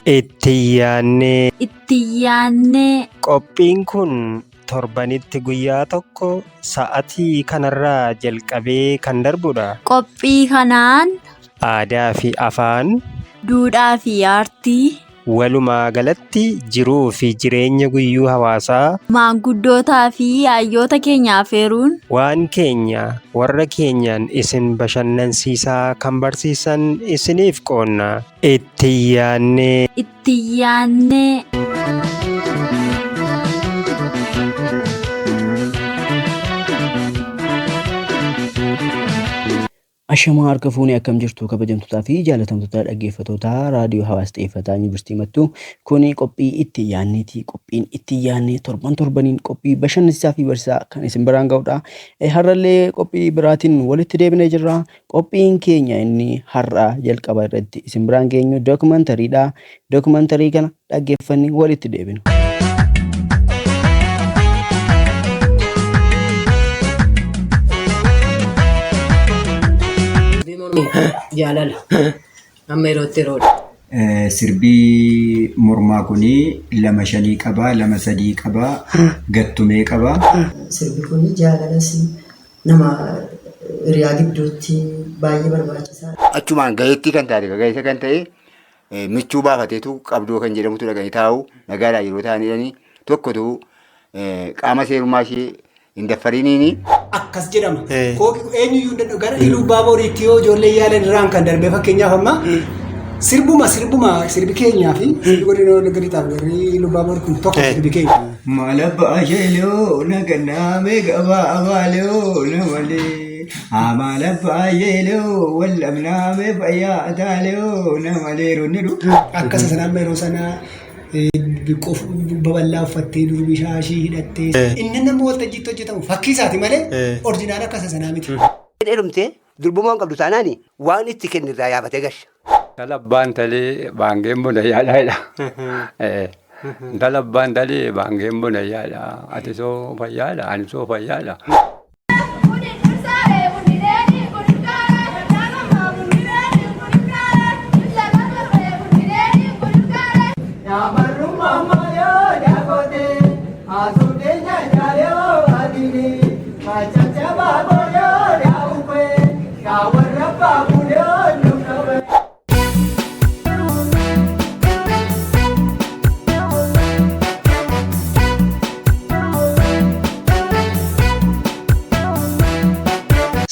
Itti yaannee. Itti yaannee. Qophiin kun torbanitti guyyaa tokko sa'atii kanarraa jalqabee kan darbudha. Qophii kanaan. Aadaa fi afaan. Duudhaa fi aartii. Walumaa galatti jiruu fi jireenya guyyuu hawaasaa. Maanguddootaa fi hayyoota keenya afeeruun. Waan keenya warra keenyaan isin bashannansiisaa kan barsiisan isiniif qoonna. Itti yaannee. Itti yaannee. Ashamaa harka fuunee akkam jirtu kabajamtootaa fi jaalatamtoota dhaggeeffattoota raadiyoo hawaasa xiyyeeffataa Yuunivarsiitii Mattuu. Kuni qophii itti yaanneeti. Qophiin itti yaannee torban torbaniin qophii bashannansiisaa fi barsiisaa kan isin biraan ga'udha. Har'allee qophii biraatiin walitti deebinee jirra. Qophiin keenya inni har'a jalqaba irratti isin biraan geenyu dookumantariidha. Dookumantarii kana dhaggeeffanni walitti deebina. Jaalala. Amma yerootti yeroodha. Sirbii mormaa kuni lama shanii qaba, lama sadii qaba, gattumee qaba. Sirbi kun jaalalas nama hiriyaa gidduutti baay'ee barbaachisaadha. Achumaan gaheettii kan taate gaheessa kan ta'e michuu baafateetu qabdoo kan jedhamutu dhaqanii taa'u nagaadhaan yeroo ta'an jedhanii tokkotu qaama seerummaa ishee hin daffariniini. Akkas jedhama. Kooki eenyuyyuu hin danda'u. Gara Iluu Baaboriitti yoo ijoollee yaalan irraan kan darbe fakkeenyaaf amma sirbuma sirbuma sirbi keenyaa fi sirbi godina Wallagga Lixaaf garri Iluu Baaboor kun tokko sirbi keenya. Maala baay'eeloo nagannaame gabaa abaaloo namalee. Amala baay'eeloo wallamnaame fayyaa taaloo namalee runni dhu. Akkasa sana amma yeroo sana biqqoo babal'aa uffattee durbi shaashii hidhattee. Inni nama waltajjiitti hojjetamu fakkii isaati malee orjinaala akkasa sanaa miti. Heerumtee durbummaa hin qabdu taanaan waan itti kenne irraa yaafatee gasha. Intala abbaan talee baangeen bonayyaadha jedha. Intala abbaan talee baangeen bonayyaadha. Ati soo fayyaadha ani soo fayyaadha.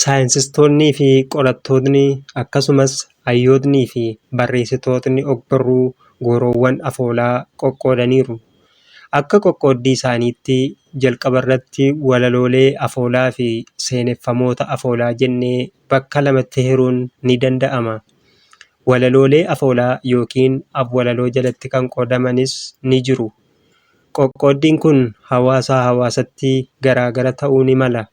Saayinsistoonnii fi qorattootni akkasumas hayyootnii fi barreessitootni ogbarruu gooroowwan afoolaa qoqqoodaniiru. Akka qoqqooddii isaaniitti jalqabarratti walaloolee afoolaafi seeneffamoota afoolaa jennee bakka lamatti hiruun ni danda'ama. Walaloolee afoolaa yookiin afwalaloo jalatti kan qoodamanis ni jiru. Qoqqooddiin kun hawaasaa hawaasatti garaagara ta'uu ni mala.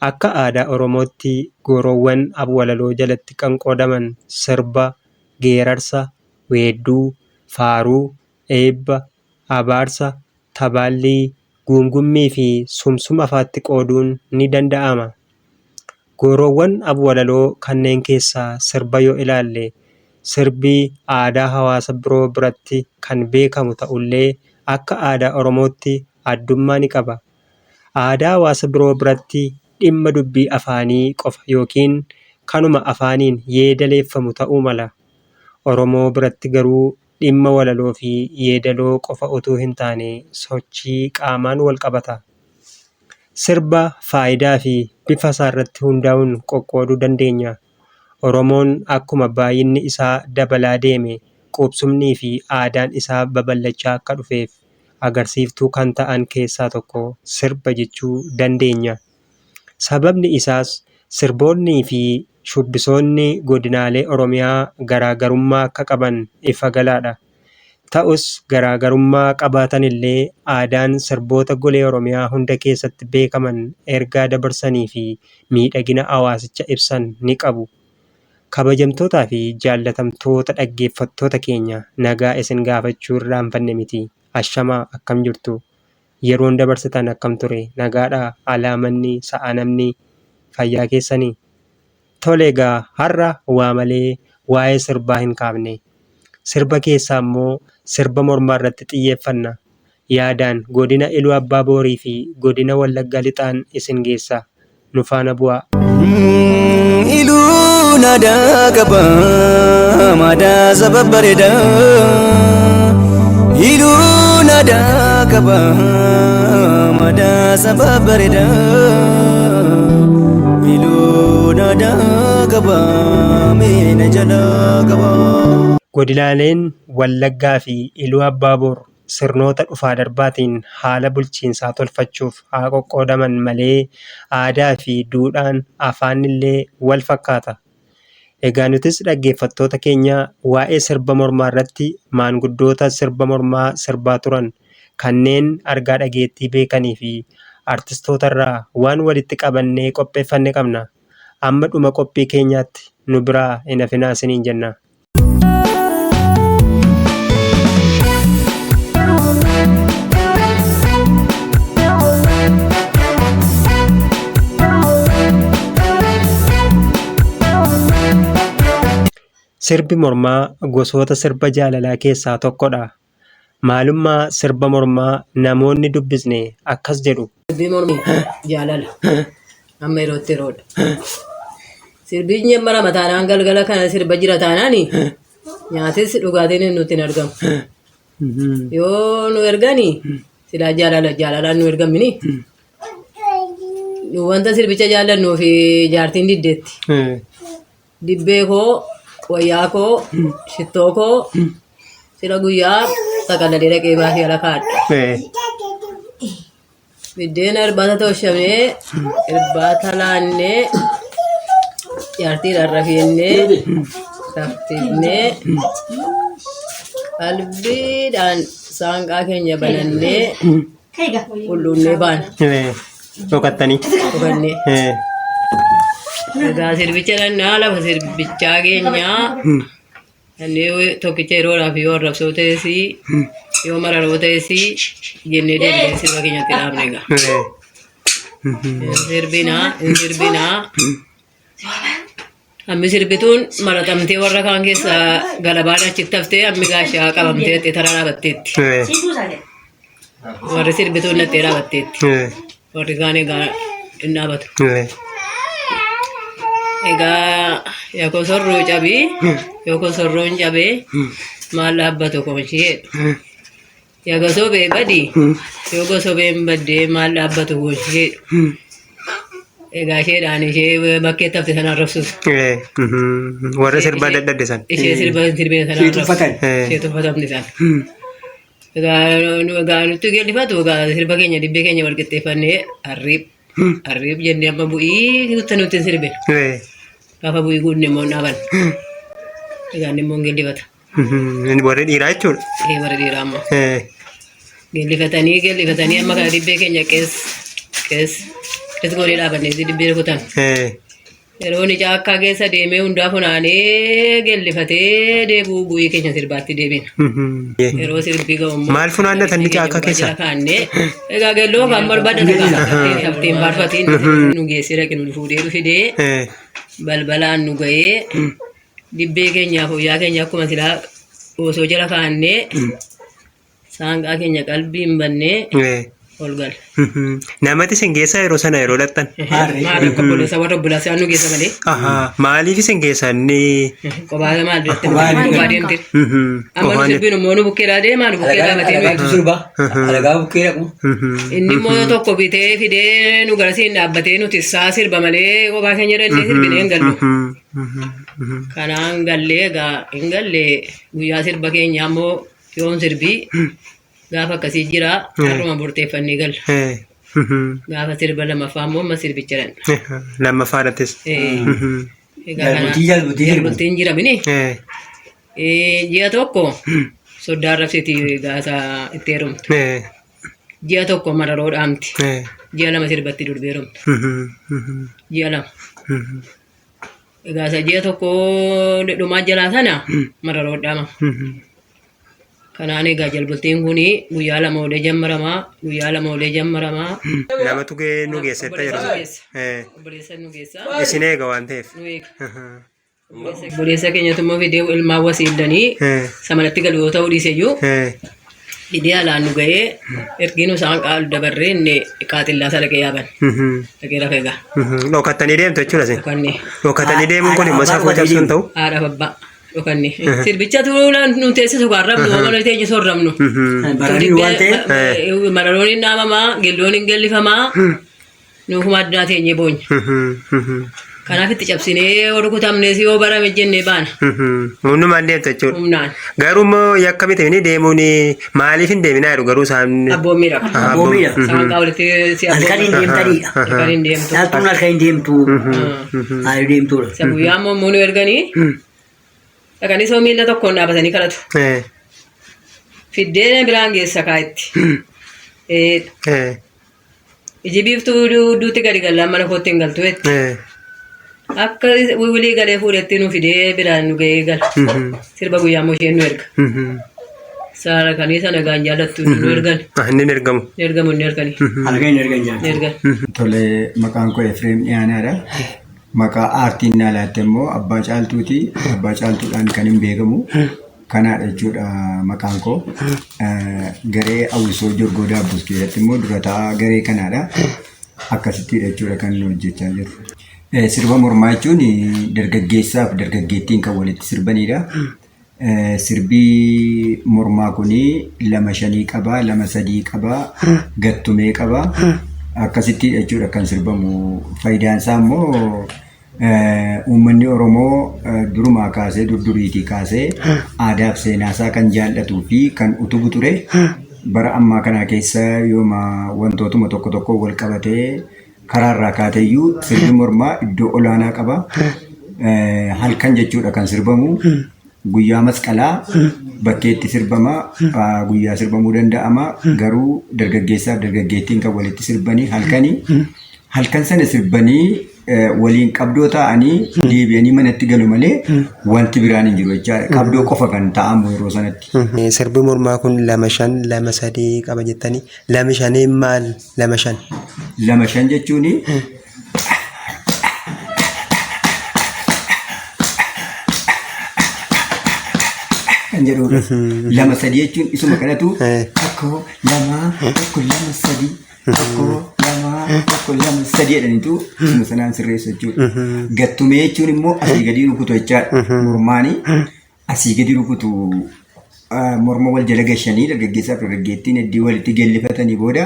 Akka aadaa Oromootti gooroowwan afwalaloo jalatti kan qoodaman sirba, geerarsa, weedduu, faaruu, eebba, abaarsa, tabaallii, guungummiifi sumsuma faatti qooduun ni danda'ama. Gooroowwan afwalaloo kanneen keessaa sirba yoo ilaalle, sirbi aadaa hawaasa biroo biratti kan beekamu ta'ullee akka aadaa Oromootti addummaa ni qaba. Aadaa hawaasa biroo biratti dhimma dubbii afaanii qofa yookiin kanuma afaaniin yeedaleeffamu ta'uu mala. Oromoo biratti garuu dhimma walaloo fi yeedaloo qofa utuu hintaane sochii qaamaan walqabata. Sirba faayidaa fi bifa isaarratti hundaa'uun qoqqooduu dandeenya. Oromoon akkuma baay'inni isaa dabalaa deeme quubsumnii fi aadaan isaa babal'achaa akka dhufeef agarsiiftuu kan ta'an keessaa tokko sirba jechuu dandeenya. Sababni isaas sirboonnii fi shubbisoonni godinaalee Oromiyaa garaagarummaa akka qaban ifa galaadha. Ta'us garaagarummaa qabaatanillee aadaan sirboota golee Oromiyaa hunda keessatti beekaman ergaa dabarsanii fi miidhagina hawaasicha ibsan ni qabu. Kabajamtootaa fi jaallatamtoota dhaggeeffattoota keenya nagaa isin gaafachuu irraanfanne miti. Ashamaa akkam jirtu? Yeroon dabarsitan akkam ture? Nagaadhaa? Alaamanni, sa'a namni fayyaa keessanii? Tole egaa har'a waa malee waa'ee sirbaa hin kaafne. Sirba keessaa immoo sirba mormaa irratti xiyyeeffanna. Yaadaan Godina Iluu Abbaa Boorii fi Godina Wallagga Lixaan isin geessa. Nu faana bu'aa. Iluun aadaa qaba maadaa saba bareeda. Iluun aadaa qaba maadaa saba bareeda. Iluun aadaa qaba meena jala qaba. Godinaaleen Wallaggaa fi Iluu Abbaa Boor sirnoota dhufaa darbaatiin haala bulchiinsaa tolfachuuf haa qoqqoodaman malee aadaa fi duudhaan afaannillee wal fakkaata. Egaa nutis dhaggeeffattoota keenya waa'ee sirba mormaa irratti maanguddoota sirba mormaa sirbaa turan kanneen argaa dhageettii beekanii fi artistootarraa waan walitti qabannee qopheeffanne qabna. Amma dhuma qophii keenyaatti nu biraa hin hafinaa isiniin jenna. Sirbi mormaa gosoota sirba jaalalaa keessaa tokkodha. Maalummaa sirba mormaa namoonni dubbisne akkas jedhu. Sirbi mormii jaalala. Amma yerootti yeroodha. Sirbi marama taanaan galgala kana sirba jira taanaan nyaatis dhugaatiin nutti hin argamu. Yoo nu ergani silaa jaalala jaalalaan nu ergamini. Nu wanta sirbicha jaallannuu fi jaartiin diddeetti. Dibbee koo, wayyaa koo, shittoo koo sila guyyaa saqallalee dhaqee baasee ala kaadha. Biddeena irbaata tolchamee, irbaata laannee, jaartiidhaan rafiinnee, raftinnee, qalbiidhaan saanqaa keenya banannee, qulluunnee baana. Dhokattanii. Dhokannee. Egaa sirbicha dhannaa lafa sirbichaa keenyaa Inni tokkicha yeroodhaaf yoo arrabsoo ta'es yoo mararoo ta'es jennee deebinee sirba keenyatti dhaabne egaa. Hin sirbinaa, hin sirbinaa. Ammi sirbituun maratamtee warra kaan keessaa galabaan achitti haftee ammi gaashaa qabamtee hattee taraa dhaabatteetti. Warri sirbituun hattee dhaabatteetti. Warri kaan egaa hin dhaabatu. Egaa yakoo sorruu cabii yookaan sorroon cabee maal dhaabbatu koonshee jedhu. Yaa gosobee badi yoo gosobeen baddee maal dhaabbatu koonshee jedhu. Egaa isheedhaan ishee bakkeetti hafte sana arrabsuuf. Warra sirbaa dadhabde san. Ishee sirba sirbee sana Ishee tuffatan. Ishee tuffatamte sana. Egaa egaa nutti geellifatu egaa sirba keenya dibbee keenya wal qixxeeffannee arriib arriib jennee amma bu'ii nutti nutti hin sirbe. Gaafa bu'ii guunne immoo hin dhaaban. Egaa inni immoo hin geellifata. Warri dhiiraa jechuudha. Ee warri dhiiraa immoo. Geellifatanii geellifatanii amma kana dibbee keenya qees qees qees goonee dhaabannee dibbee rukutan. Yeroo inni caakkaa keessa deemee hundaa funaanee geellifatee deebi'u bu'ii keenya sirbaatti deebina. Yeroo sirbii ga'u immoo Maal funaannatan inni caakkaa keessa? jala kaannee egaa geelloo kan barbaadatu hafteen faarfatiin nu geessee dhaqe nu fuudhee nu fidee balbalaan nu ga'ee dibbee keenyaaf wayyaa keenya akkuma silaa osoo jala kaannee saanqaa keenya qalbii hin bannee ol gala. Namatti isin geessaa yeroo sana yeroo dhaqxan. Maal akka obboleessa warra obboleessaa nu geessa malee Maaliif isin geessa inni? kophaa maal deemte kophaa deemte. Amma nu sirbiin immoo nu bukkeedhaa deemaa nu bukkee dhaabatee nu Alagaatu sirba. Alagaa bukkee dhaqu. Inni immoo tokko bitee fidee nu garasiin dhaabbatee nuti isaa sirba malee kophaa keenya dandee sirbinee hin gallu. Kanaan gallee egaa hin gallee guyyaa sirba keenyaa immoo yoom sirbii gaafa akkasii jira har'uma murteeffannee galla. Gaafa sirba lamaffaa immoo amma sirbicha dhanna. Lammaffaa irrattis. Egaa kana Jalbultii jalbultii sirbu. jalbultiin jira mini. Ji'a tokko soddaa arrabsiti gaafa itti heerumtu. Ji'a tokko mararoo dhaamti. Ji'a 2 sirbatti durbee heerumtu. Ji'a 2. Egaa isa ji'a tokko dhumaa jalaa sana mararoo dhaama. Kanaan egaa jalbultiin kun guyyaa 2 olee jammaramaa, guyyaa 2 olee jammaramaa. Namatu nu geessetta Obboleessa yeroo nu geessa. Obboleessa nu geessa. Isin eega waan ta'eef. Nu eega. Obboleessa keenyatu immoo fidee ilmaan wasiillanii samanatti galu yoo ta'u dhiise iyyuu fidee alaan nu ga'ee ergiin isaan qaalu dabarree inni qaaxillaa isa dhaqee yaaban. Dhaqee rafee egaa. Dhokattanii deemtu jechuudha isin. Dhokanne. Dhokatanii deemuun kun immoo safuu cabsuun ta'u. Haadhaaf abbaa. Dhokanne. Sirbicha tuulaan nu teessisu kan rabnu, mana teenya soorramnu. Baranii waan ta'eef. Mararoon hin dhaamamaa, gelloon hin gellifamaa. Nuufuma addunyaa teenyee boonya. Kanaaf itti cabsinee yoo rukutamnees yoo barame jennee baana. Humnumaan deemtu jechuudha. Humnaan. Garuu immoo yakka miti inni deemuun maaliif hin deeminaa jedhu garuu isaan. Abboommiidha. Abboommiidha. Isaan kaa walitti si Halkan hin deemtanidha. Halkan hin deemtu. Dhaaltuun halkan hin deemtu. Haa deemtuudha. Isa guyyaa immoo immoo nu erganii dhaqanii soo miila tokkoon dhaabatanii kadhatu. Fiddeen biraan geessa kaa'itti. Iji biiftuu duutti gadi gallaan mana kootti hin galtu jetti. Akka wilii galee fuudhetti nu fidee biraan nu ga'ee gala. Sirba guyyaa immoo isheen nu erga. Saara kanii sana gaan jaallattu nu ergan. Inni hin ergamu. Ni ergamu inni ergani. Halkan hin ergan Ni jaalatu. ergan. Tole, maqaan koo Efreem Dhiyaanaadha. Maqaa aartiin naa laatte immoo Abbaa Caaltuuti. Abbaa Caaltuudhaan kan hin beekamu. Kanaadha jechuudha maqaan koo. Garee Awwisoo Jorgoo Daabbus keessatti immoo dura taa'aa garee kanaadha. Akkasittidha jechuudha kan nu hojjechaa jirru. Sirba mormaa jechuun dargaggeessaaf dargaggeettiin kan walitti sirbanidha. Sirbi mormaa kun lama shanii qaba, lama sadii qaba, gattumee qaba. Akkasittidha jechuudha kan sirbamu. Faayidaan isaa immoo uummanni Oromoo durumaa kaasee durduriitii kaasee aadaa fi seenaa isaa kan jaallatuu fi kan utubu ture. Bara ammaa kana keessa yooma wantootuma tokko tokko wal qabatee karaarraa kaateyyuu sirbi mormaa iddoo olaanaa qaba. Halkan jechuudha kan sirbamu. Guyyaa masqalaa bakkeetti sirbama. Guyyaa sirbamuu danda'ama. Garuu dargaggeessaaf dargaggeettiin kan walitti sirbanii halkanii. Halkan sana sirbanii waliin qabdoo taa'anii deebi'anii manatti galu malee wanti biraan hin jiru jechaadha. Qabdoo qofa kan taa'amu yeroo sanatti. Sirbi mormaa kun lama shan lama sadii qaba jettanii lami shaniin maal lama shan? Lama shan jechuun kan jedhudha. Lama sadii jechuun isuma kanatu tokko lama tokko lama sadii tokko lama tokko lama sadii jedhaniitu isuma sanaan sirreessu jechuudha. Gattumee jechuun immoo asii gadi rukutu jechaadha. Mormaanii asii gadi rukutu morma wal jala gashanii dargaggeessaa fi dargaggeettiin hedduu walitti geellifatanii booda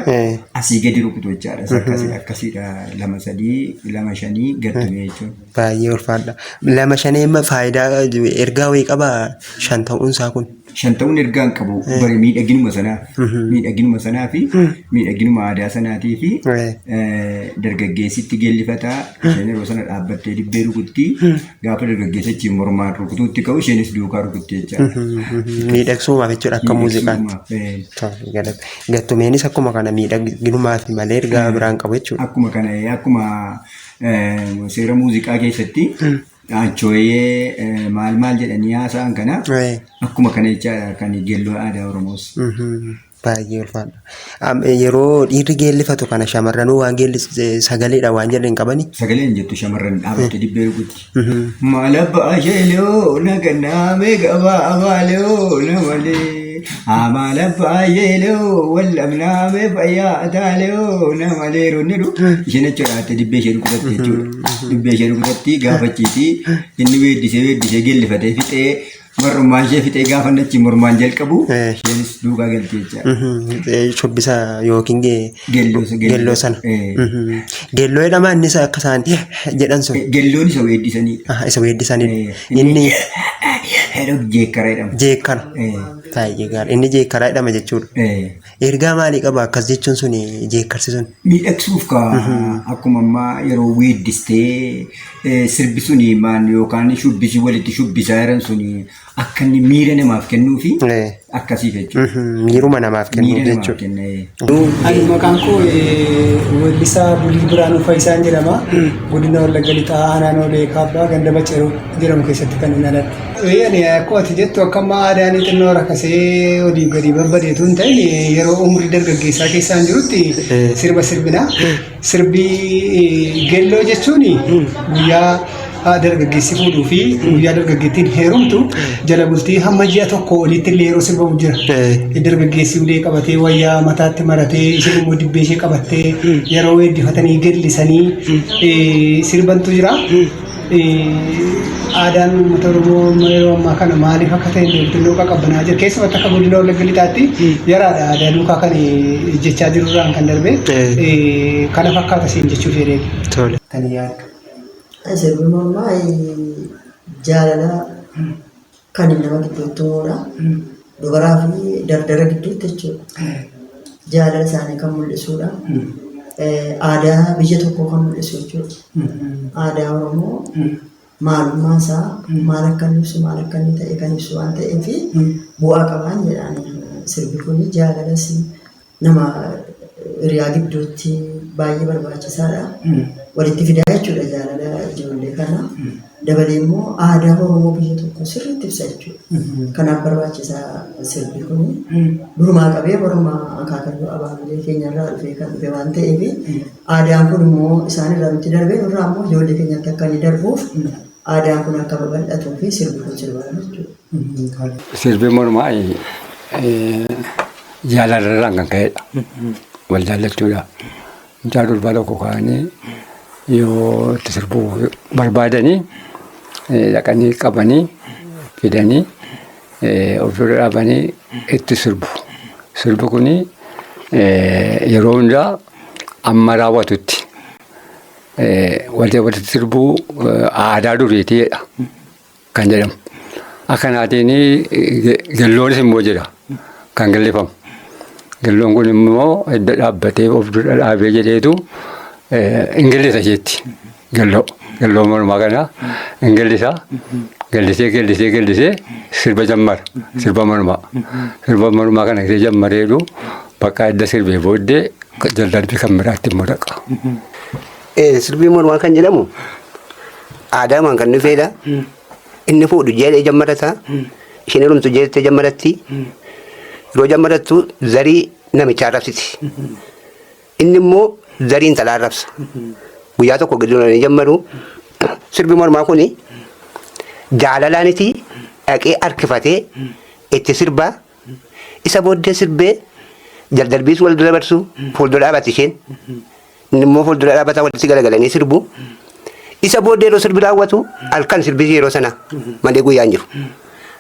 asii gadi rukutu jechaadha. Akkasii akkasiidha lama sadii lama shanii gattumee jechuun. Baay'ee ulfaadha. Lama shanii amma faayidaa ergaa wayii qabaa shan ta'uunsaa kun? Shan ta'uun ergaa hin qabu. Bare miidhaginuma sanaa miidhaginuma sanaa fi miidhaginuma aadaa sanaatii fi dargaggeessitti geellifataa isheen yeroo sana dhaabbattee dibbee rukuttii gaafa dargaggeessa achiin mormaan rukutuutti ka'u isheenis duukaa rukutti jechaadha. Miidhagsuumaaf jechuudha akka muuziqaatti. Miidhagsuumaaf. Tole, Gattumeenis akkuma kana miidhaginumaaf malee ergaa biraan qabu jechuudha. Akkuma kana akkuma seera muuziqaa keessatti anchooyee maal maal jedhanii haasa'an kana akkuma kana jechaadha kan geelloo aadaa Oromoos. Baay'ee ulfaadha. Yeroo dhiirri geellifatu kana shamarranuu waan geellis sagaleedha waan jedhan hin qabani. Sagalee hin jettu shamarran dhaabatte dibbee rukutti. Maal abbaa sheeloo nagannaamee gabaa abaaloo namalee. Maal abbaa sheeloo wallamnaamee fayyaa taaloo namalee roonni dhu. Isheen achi dhaabatte dibbee ishee rukutatti jechuudha. Dibbee ishee rukutatti gaafachiiti inni weeddisee weeddisee geellifatee fixee marrummaan ishee fixee gaafa inni achi mormaan jalqabu isheenis duukaa galti jechaadha. Shubbisa yookiin Geelloo sana. Geelloo jedhama innis akka isaan jedhan sun. Gelloon isa weeddisanidha. Isa weeddisanidha. Inni Jeekkara jedhama. Jeekkara. Baay'ee gaarii. Inni jeekkara jedhama jechuudha. Ergaa maalii qaba akkas jechuun suni jeekkarsi sun? Miidhagsuuf ka akkuma ammaa yeroo weeddistee sirbi suni maan yookaan shubbisi walitti shubbisaa jiran suni akka inni miira namaaf kennuu fi Akkasii jechuudha. Miiruma namaaf kennu Miira namaaf jechuudha. kenna. Ani maqaan koo weellisaa Bulii Biraanuu Fayyisaan jedhama. Godina Wallagga Lixaa Aanaa Noolee Kaabbaa ganda Bacceroo jedhamu keessatti kan inni dhaladhe. Ani akkuma ati jettu akka ammaa aadaan xinnoo rakkasee olii gadi babbadeetu hin ta'in yeroo umurii dargaggeessaa keessaan jirutti sirba sirbina. Sirbi gelloo jechuun guyyaa dargaggeessi fuudhuu fi guyyaa dargaggeettiin heerumtu jala bultii hamma ji'a tokko olitti illee yeroo sirbamu jira. Dargaggeessi ulee qabatee wayyaa mataatti maratee isheen immoo dibbee ishee qabattee yeroo weeddifatanii gellisanii sirbantu jira. Aadaan uummata Oromoo yeroo ammaa kana maaliif akka ta'e hin xinnoo qaqqabbanaa jira. Keessumatti akka godina Wallagga Lixaatti yaraadha aadaa duukaa kan jechaa jirurraan kan darbe kana fakkaata siin jechuuf jedheen. Tole. Kan yaaddu. Sirbi mormaa jaalala kan nama gidduutti uumudha. Dubaraa fi dardara gidduutti jechuudha. Jaalala isaanii kan mul'isudha. Aadaa biyya tokkoo kan mul'isu jechuudha. Aadaa Oromoo maalummaa isaa maal akka inni ibsu maal akka inni ta'e kan ibsu waan ta'eef bu'aa qabaan jedhaan sirbi kun jaalalas nama hiriyaa gidduutti baay'ee barbaachisaadha. Walitti fidaa jechuudha jaalala ijoollee kana. Dabalee immoo aadaa Oromoo biyya tokkoo sirriitti ibsa jechuudha. Kanaaf barbaachisaa sirbi kun durumaa qabee baruma akaakayyuu abaabilee keenyarraa dhufee kan dhufe waan ta'eef aadaan kun immoo isaanirraa nutti darbee nurraa immoo ijoollee keenyatti akka inni darbuuf aadaan kun akka babal'atuu fi sirbi kun sirbaa jechuudha. Sirbi mormaa jaalalarraan kan ka'edha. Wal jaallachuudha. Mucaa durbaa tokko ka'anii yoo itti sirbuu barbaadanii dhaqanii qabanii fidanii of dura dhaabanii itti sirbu. Sirbi kuni yeroo hundaa amma raawwatutti walitti sirbuu aadaa duriitiidha kan jedhamu. Akkanaatiin gelloonis immoo jira kan gellifamu. Gelloon kun immoo edda dhaabbatee of dura dhaabee jedheetu hin gellisa isheetti. Gelloo gelloo mormaa kana hin gellisa. Gellisee gellisee gellisee sirba jammara. Sirba mormaa. Sirba mormaa kana gisee jammareetu bakka edda sirbee booddee jaldarbii kan biraatti immoo dhaqa. Sirbi mormaa kan jedhamu aadaamaan kan dhufeedha. Inni fuudhu jedhee jammarata. Isheen heerumtu jettee jammaratti. Yeroo jammarattu zarii namichaa arrabsiti. Inni immoo zarii intalaa arrabsa. Guyyaa tokko gidduu ni jammaru. Sirbi mormaa kuni jaalalaaniti dhaqee harkifatee itti sirbaa. Isa booddee sirbee jaldarbiis wal dura barsu fuuldura dhaabatti isheen. Inni immoo fuuldura dhaabataa walitti galagalanii sirbu. Isa booddee yeroo sirbi raawwatu halkan sirbi yeroo sana malee guyyaan jiru.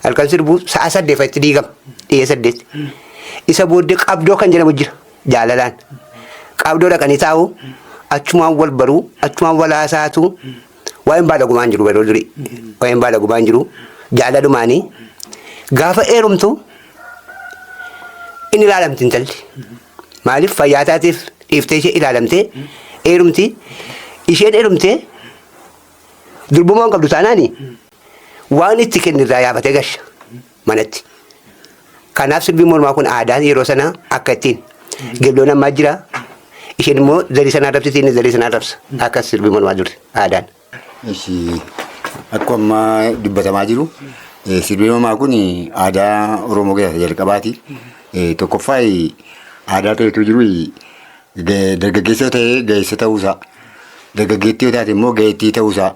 Halkan sirbu sa'a 8 itti diigama dhiyee 8. Isa booddee qabdoo kan jedhamu jira jaalalaan. Qabdoo dhaqanii taa'u achumaan wal baruu achumaan wal haasaatu waa'een baala gumaan jiru yeroo durii. Waa'een baala gumaan jiru jaalalumaanii gaafa heerumtu inni ilaalamti intalli. Maaliif fayyaa taateef dhiiftee ishee ilaalamtee heerumti. Isheen heerumtee durbummaa hin qabdu taanaani waan itti kenne irraa yaafatee gasha manatti. Kanaaf sirbi mormaa kun aadaan yeroo sana akka ittiin gelloon ammaa jira. Isheen immoo zarii sana arrabsiti inni zarii sana arrabsa. Akkas sirbi mormaa ture aadaan. Ishi akkuma ammaa dubbatamaa jiru sirbi mormaa kun aadaa Oromoo keessaa jalqabaati. Tokkoffaa aadaa ta'etu jiru dargaggeessa yoo ta'e ga'eessa ta'uusaa dargaggeettii yoo taate immoo ga'eettii ta'uusaa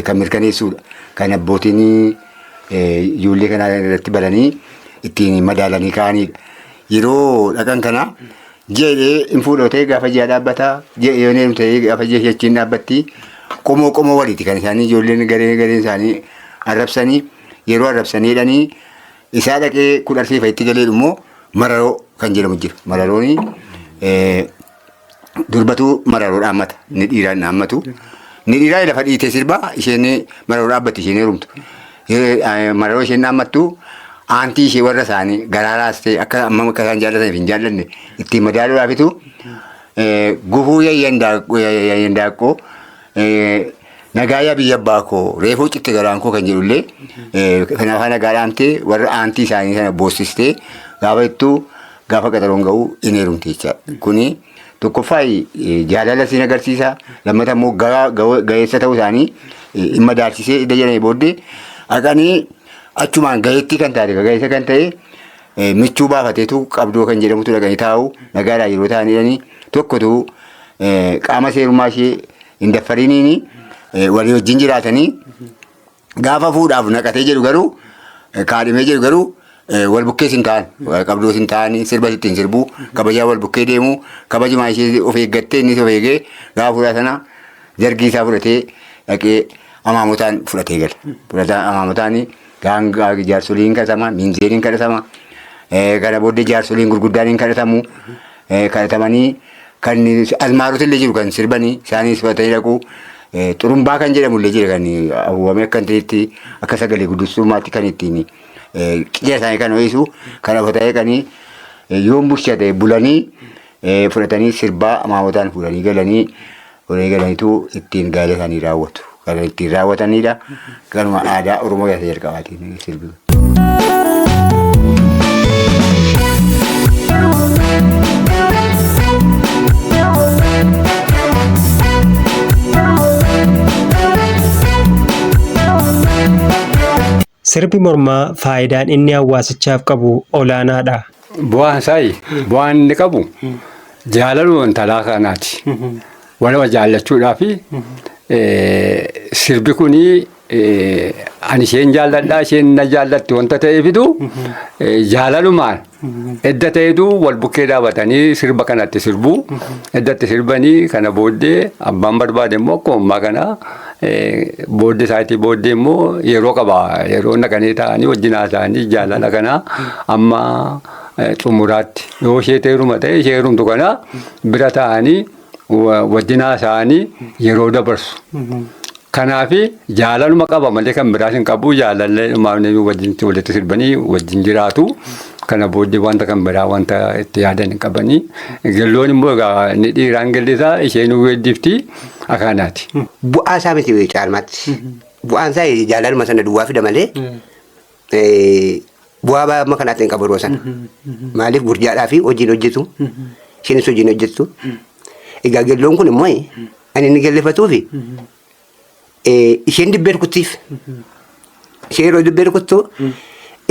kan mirkaneessuudha. Kan abbootiin ijoollee kanaa irratti baranii ittiin madaalanii kaa'anidha. Yeroo dhaqan kana ji'a jedhee hin fuudhoo ta'e gaafa ji'a dhaabbata ji'a yoo hin ta'e gaafa ji'a jechiin dhaabbatti qomoo qomoo waliiti kan isaanii ijoolleen garee gareen isaanii arrabsanii yeroo arrabsanii jedhanii isaa dhaqee kudha arfii fa'itti galee immoo mararoo kan jedhamu jira. Mararooni durbatu mararoo dhaammata. Inni dhiiraa hin dhaammatu. Inni dhiiraa lafa dhiitee sirbaa isheen mararoo dhaabbatti isheen heerumtu. Mararoo isheen dhaammattu aantii ishee warra isaanii garaa raastee akka amma akka isaan jaallataniif hin jaallanne ittiin madaaluudhaafitu gufuu yayyandaaqqoo Nagaa yaa biyya abbaa koo reefuu citte garaan koo kan jedhullee kanaaf nagaa dhaamtee warra aantii isaanii sana boossistee gaafa ittuu gaafa qaxaroon ga'u hin heerumte jechaadha. Kuni tokkoffaa jaalala siin agarsiisa, lammata immoo ga'eessa ta'uu isaanii hin madaalchisee idda jedhanii booddee haqanii achumaan ga'eettii kan taate ga'eessa kan ta'e michuu baafateetu qabdoo kan jedhamutu dhaqanii taa'u nagaadhaan yeroo ta'an jedhanii tokkotu qaama seerummaa ishee hin daffariniini walii wajjin jiraatanii gaafa fuudhaaf naqatee jedhu garuu kaadhimee jedhu garuu wal bukkees hin ta'an, qabdoos hin ta'anii, sirba ittiin sirbuu, kabajaa wal bukkee deemuu, kabajumaa ishee of eeggattee innis of eegee gaafa fuudhaa sana jargii isaa fudhatee dhaqee amaamotaan fudhatee gala. Fudhataa amaamotaan gaangaa jaarsoliin kadhatama, miinzeen hin kadhatama, kana booddee jaarsoliin gurguddaan hin kadhatamu, kadhatamanii kan azmaarota illee jiru kan sirbanii isaanis fudhatanii dhaqu. Xurumbaa kan jedhamu illee jira kan awwaamee akka ta'etti akka sagalee guddistummaatti kan ittiin qiyya isaanii kan ho'isu kan uffatanii dhaqanii yoon bulchate bulanii fudhatanii sirbaa amaamotaan fuudhanii galanii fuudhanii galaniitu ittiin gaa'ela isaanii raawwatu. Kan ittiin raawwatanidha. Kanuma aadaa Oromoo keessa jalqabaatiin sirbi. Sirbi mormaa faayidaan inni hawaasichaaf qabu olaanaadha. Bu'aan isaa bu'aan inni qabu jaalaluma intalaa kanaati. Waluma jaallachuudhaa fi sirbi kun ani isheen jaalladhaa isheen na jaallatti wanta ta'eefitu jaalalumaan edda ta'etu wal bukkee dhaabatanii sirba kanatti sirbuu eddatti sirbanii kana booddee abbaan barbaade immoo akkuma ammaa kana booddee isaatii booddee immoo yeroo qaba yeroo naqanii taa'anii wajjin haasa'anii jaalala kana amma xumuraatti yoo ishee heeruma ta'e ishee heerumtu kana bira taa'anii wajjin haasa'anii yeroo dabarsu. Kanaaf jaalaluma qaba malee kan biraas hin qabu, jaalallee dhumaaf wajjin walitti sirbanii wajjin jiraatu. Kana booddee wanta kan biraa wanta itti yaadan hin qabanii. Gelloon immoo egaa inni dhiiraan gellisaa isheen weeddifti akkaanaati. Bu'aa isaa miti caalmaatti. Bu'aan isaa jaalaluma sana duwwaa fida malee bu'aa amma kanaatti hin qabu yeroo sana. Maaliif gurjaadhaa fi hojiin hojjetu, isheenis hojiin hojjettu. Egaa gelloon kun immoo kan inni gellifatuufi isheen dibbee rukuttiif. Isheen yeroo dibbee rukuttu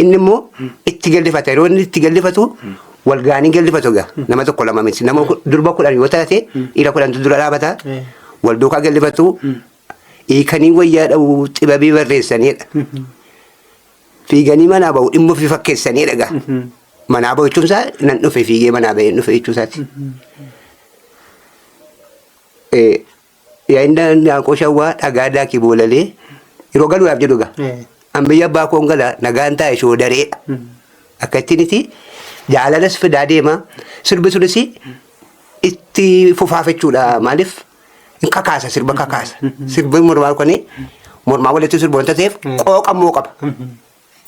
inni immoo itti gellifata. Yeroo inni itti gellifatu wal ga'anii gellifatu egaa nama tokko lama miti. Nama durba 10 yoo taate dhiira 10tu dura dhaabata. Wal duukaa gellifatu. Hiikanii wayyaa dha'u xibabii barreessaniidha. Fiiganii manaa ba'u dhimma ofii fakkeessaniidha egaa. Manaa ba'u jechuun isaa nan dhufe fiigee manaa ba'ee dhufe jechuu isaati. Yaa'inda Daaqoo Shawwaa dhagaa daakii boolalee yeroo galuudhaaf jedhu egaa. An biyya abbaa koon gala nagaan taa'e shoodareedha. Akka ittiin itti jaalalas fidaa deema. Sirbi sunis itti fufaaf jechuudha. Maaliif hin kakaasa, sirba kakaasa. Sirbi mormaa kuni mormaa walitti sirbu wanta ta'eef qooqa immoo qaba.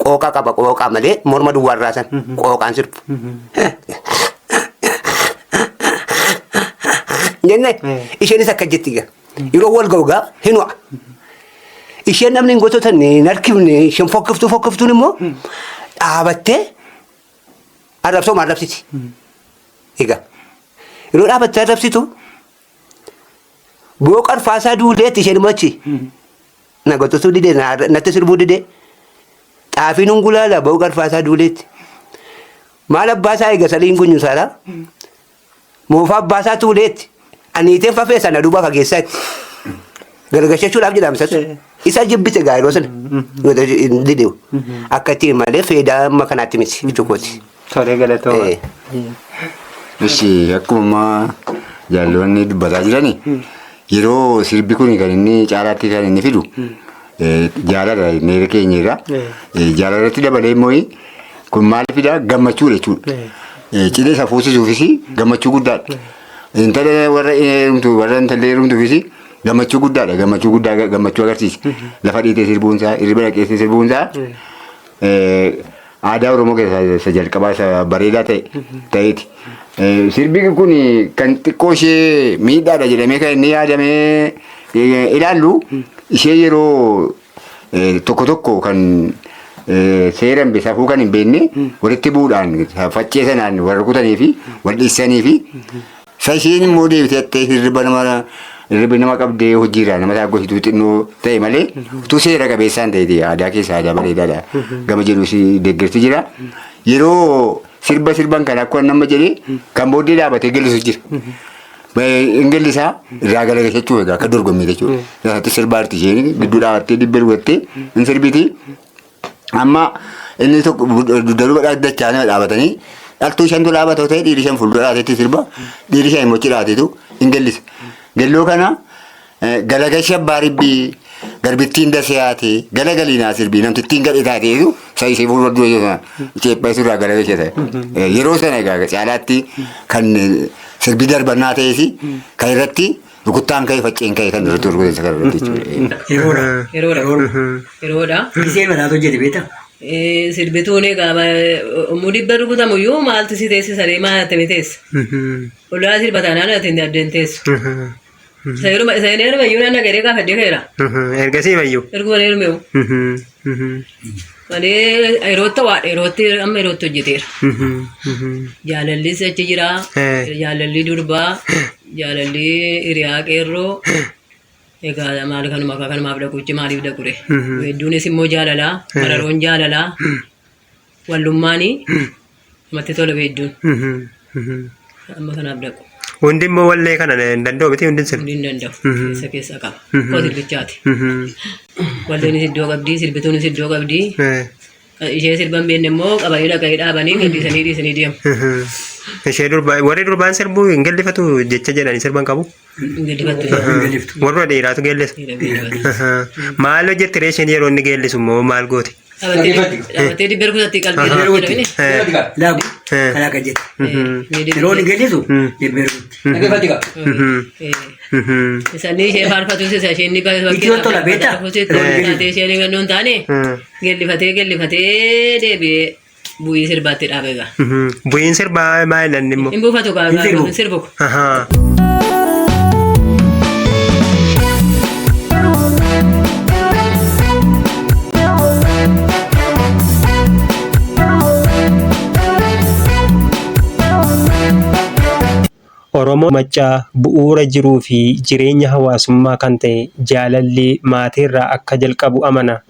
Qooqa qaba, qooqa malee morma duwwaa irraa san qooqaan sirbu. Jenne isheenis akka jetti egaa. Yeroo wal ga'u egaa hin ho'a. Isheen namni hin gototanne hin harkifne, isheen fokkiftuu fokkiftuun immoo dhaabattee arrabsoo arrabsiti. Egaa yeroo dhaabattee arrabsitu boo qarfaasaa duuleetti isheen immoo achi na gototuu dide, natti sirbuu dide, xaafiin hungulaala boo qarfaasaa duuleetti. Maal abbaasaa eega saliin gunyu saalaa moofaa abbaasaa tuuleetti aniiteen fafee sana duuba fageessaatti gargashachuudhaaf jedhama isas isa jibbite gaa yeroo sana hin dide akka ittiin malee feedaa amma kanaatti miti jechuu kooti. Tolee, galatooma. Ishi akkuma ammaa jaalloonni dubbataa jirani yeroo sirbi kun kan inni caalaatti kan inni fidu jaalala miira keenya irra jaalalatti dabalee immoo kun maal fidaa gammachuudha jechuudha. Cidha isa fuusisuufis gammachuu guddaadha. Intala warra heerumtu warra intalli heerumtuufis gammachuu guddaadha. Gammachuu guddaa gammachuu agarsiisa. Lafa dhiitee sirbuunsaa, hirriba dhaqeessee sirbuunsaa aadaa Oromoo keessaa isa jalqabaa isa bareedaa ta'e ta'eeti. Sirbi kun kan xiqqoo ishee miidhaadha jedhamee kan inni yaadamee ilaallu ishee yeroo tokko tokko kan seera hin safuu kan hin beekne walitti bu'uudhaan faccee sanaan wal rukutanii fi wal dhiissanii fi isa isheen immoo deebitee hirriba nama hirribi nama qabdee hojiirraa nama taaggosituu xinnoo ta'e malee utuu seera qabeessaan ta'e aadaa keessa aadaa bareedaadha gama jedhus deeggarsi jira. Yeroo sirba sirban kan akkuma nama jedhee kan booddee dhaabatee geellisu jira. Ingillisaa irraa galagalchuu egaa akka dorgommii jechuudha. Isaatti sirba arti isheen gidduu dhaabattee dibbee rukuttee hin sirbiti. Amma inni tokko dudduuba dachaa nama dhaabatanii dhaltuu shantu dhaabatoo ta'e dhiirri shan fuuldura dhaabateetti sirba dhiirri shan immoo achi dhaabateetu hin gellisa. Gelloo kana galagalcha abbaa ribbii garbittiin dasee haate galagaliinaa sirbii namtittiin gadhe taateetu isa ishee fuuldura dura sana ceephaa irraa galagalcha ta'e. Yeroo sana egaa caalaatti kan sirbi darbannaa ta'es kan irratti rukuttaan ka'e facceen ka'e kan irratti rukutan kan irratti jechuudha. Yeroodha. Yeroodha. Yeroodha. Gisee mataatu hojjete beektaa? Sirbituun egaa ummuu dibba rukutamu iyyuu maaltu si teessisa ree maal attami teessa? Olaa sirba taanaan ati addeen teessu. Isa yeruma isa yeruma iyyuu nan nagaree gaafadhee ka'eera. Ergasii mayyuu. Erguma heerumeewu. Malee yerootti waa yerootti amma yerootti hojjeteera. Jaalallis achi jira. Jaalalli durbaa. Jaalalli hiriyaa qeerroo. Egaa maal kanuma akka kanumaaf dhaquuchi maaliif dhaqure? Hedduunis immoo jaalalaa. Mararoon jaalalaa. Wallummaanii. Namatti tola hedduun. Amma kanaaf dhaqu. Hundi immoo wallee kana hin danda'u miti hundi sirbi. Hundi hin danda'u. Keessa keessa qaba. Koo sirbichaati. Walleenis iddoo qabdi, sirbituunis iddoo qabdi. Ishee sirban beekne immoo qabanii dhaqanii dhaabanii gadhiisanii dhiisanii deemu. Ishee durba warri durbaan sirbuu hin gellifatu jecha jedhanii sirban qabu. Hin gellifattu. Warra dhiiraatu geellisa. Maal hojjetti ree isheen yeroo inni geellisu immoo maal gooti? Dhaabattee dibbee rukutatti qalbii Rukutti. Laabu. Kanaa kan jedhu. Yeroo inni geellisu dibbee rukutti. Isaanii ishee faarfatus isa isheen ni Itti tola beektaa? Taatee isheen hin taane geellifatee geellifatee deebi'ee bu'ii sirbaatti dhaabe egaa. Bu'iin sirbaa maal inni immoo? Hin buufatu gaa hin sirbu. Oromoon Maccaa bu'uura jiruu fi jireenya hawaasummaa kan ta'e jaalalli maatiirraa akka jalqabu amana.